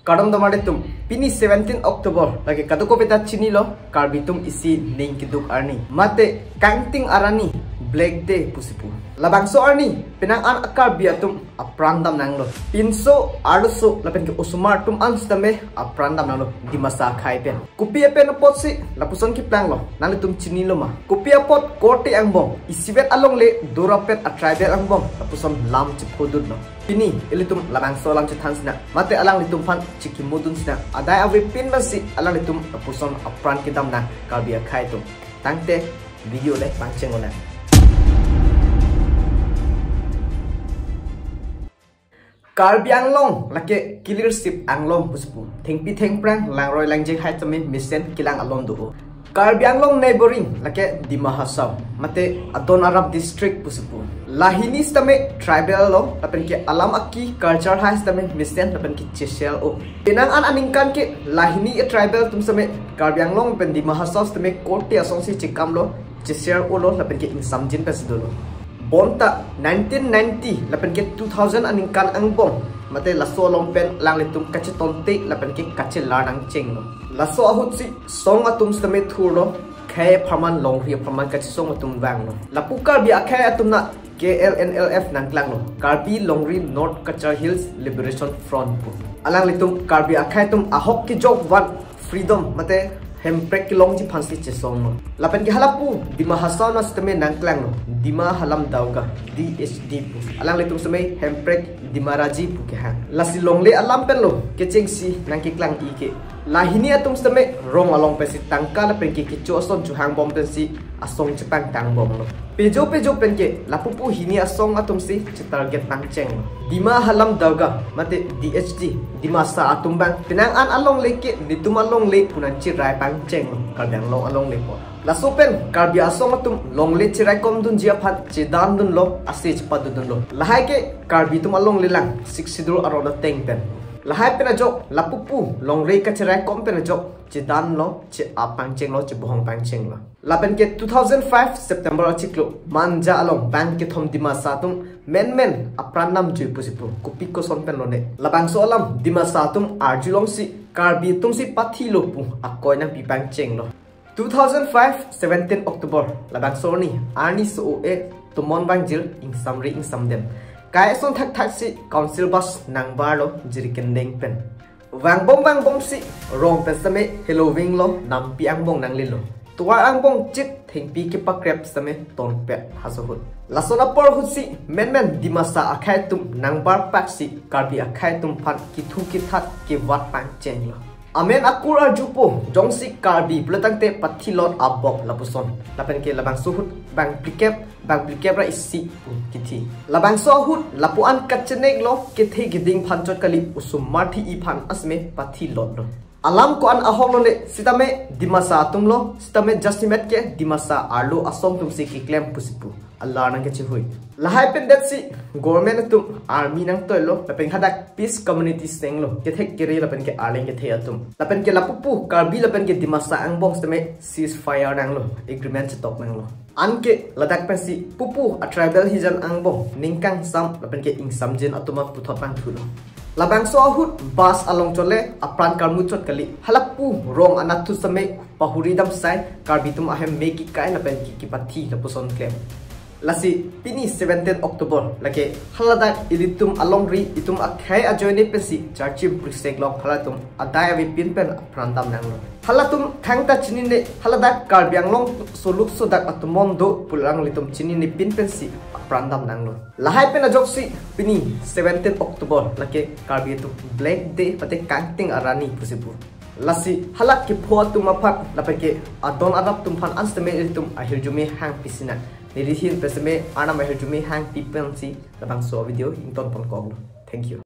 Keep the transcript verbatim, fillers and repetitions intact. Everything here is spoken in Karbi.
Kardom damar atum, pini seventeen October, lake kadokave ta chinilo, Karbi atum isi ning keduk arni. Mate kangting arni, Black Day pusi pu. Labangso arni, penang an a-Karbi atum apran dam nanglo. Pinso, arloso, lapen ke osomar atum an sitame apran dam nanglo, Dimasa akhei pen. Kopi apen apotsi lapuson keplanglo, nanglitum chinilo ma? Kopi apot korte angbong, isivet alongle dorapet a-tribal angbong lapuson lam chephodunlo. Pini ilitum labangso alam chethan sinang, mate alanglitum aphan chikimodun sinang. Adai avepin pensi alanglitum lapuson apran kedam nang, Karbi akhei atum. Tangte video le pangcheng-o nang. Karbi Anglong lake kilir sip Anglong pusi pu. Thengpi thengphrang, langroi langjek hai tame mesen kelang alon do. Karbi Anglong neighboring lake Dima Hasao, mate adon arap district pusi pu. Lahini sitame tribal lo, lapen ke alam aki culture hai sitame mesen lapen ke cheshare-o. Penang an aningkan ke lahini a-tribal atum sitame Karbi Anglong pen Dima Hasao sitame korte asong si chekamlo, cheshare-olo, lapen ke ingsamjin pensi dolo. Bonta nineteen ninety lapen ke two thousand aningkan angbong, mate laso along pen alanglitum kachetonte lapen ke kachelar nangchenglo. Laso ahut si song atum sitame thurlo, khei apharman, longri apharman kachesong atum vanglo. Lapu Karbi akhei atum na K L N L F nangklanglo, Karbi Longri North Cachar Hills Liberation Front pu. Alanglitum Karbi akhei atum ahok kejok van freedom mate hemprek kelongji aphansi chesonglo. Lapen ke halapu Dima Hasao na sitame nangklanglo, Dima Halam Daoga, D H D pu. Alanglitum sitame hemprek Dima Raji pu kehang. Lasi longle alam penlo kechengsi nangkeklang-i ke. Lahini atum sitame rong along pensi tangka lapen ke kecho ason chohangbom pensi asong chepangtangbomlo. Pejo pejo pen ke lapu pu hini asong atum si chetarget nangchenglo. Dima Halam Daoga mate D H D, Dimasa atum abang penang an alongle ke netum alongle pu nangcherai pangchenglo, Karbi Anglong alongle apot. Laso pen Karbi asong atum longle cheraikomdunji aphan chedandunlo, ase chepadodunlo. Lahai ke Karbi atum alongle lang, Sixth Schedule aron ateng pen. Lahai pen ajok lapu pu longle kacheraikom pen ajok chedanlo, che-ap pangchenglo, chebohong pangchenglo. Lapen ke two thousand five September achiklo Manja along bang kethom Dimasa atum menmen apran namjui pusi pu. Kopi koson pen lone, labangso alam Dimasa atum arjulongsi Karbi atum si pathilo pu akoi nangpi pangchenglo. Two thousand five, seventeen October, labangso arni, arni so-e, tomon vangjir, ingsamri ingsamdem. Kai ason thakthak si council bus nangbarlo Jirikindeng pen. Vangbom vangbom si rong pen sitame helovinglo, nampi angbong nanglelo. Tovar angbong chit, thengpi kepakrep sitame tonpet haso ahut. Lason apor ahut si menmen Dimasa akhei atum nangbarpak si Karbi akhei atum aphan kithu kithat kevat pangchenglo. Amen akur arjupo, jongsi Karbi pulo tangte pathilot abok lapuson. Lapen ke labangso ahut bang phlikep, bang phlikep ra isi pu kithi. Labangso ahut lapu-an kacheneklo, kethe keding aphan chot kali, osomar thi-i aphan asme pathilotlo. Alam ko-an ahok lone, sitame Dimasa atumlo, sitame jasemet ke Dimasa arlo asong atum si keklem pusi pu alar nangkachehui. Lahai pen det si government atum army nangtoilo, lapen hadak peace community senglo, kethek kere lapen ke arleng kethe atum. Lapen ke lapu pu Karbi lapen ke Dimasa angbong sitame ceasefire nanglo, agreement chetok nanglo. Anke ladak pensi pupu a-tribal hijan angbong ningkangsam lapen ke ingsamjin atum aputhot pangthulo. Labangso ahut bus along chole apran karmu chot kali, halapu rong anatthu sitame pahuri damsai Karbi atum ahem me kikai lapen ke kipathi lapuson klem. Lasi pini seventeen October lake haladak ilitum alongri, itum akhei ajoine pensi charchim prisek long halatum adai avepin pen apran dam nanglo. Halatum thangta chinine, haladak Karbi Anglong soluk sodak atum mondo pu alanglitum chinine pin pensi apran dam nanglo. Lahai pen ajoksi pini seventeen October lake Karbi atum Black Day mate kangting arni pusi pu. Lasi hala kepho atum aphan lapen ke adon adap atum aphan an sitame ilitum ahirjume hangpi sinang. Neli hin pen sitame Arnam ahirjume hangpi pensi labangso video ington ponkoklo. Thank you.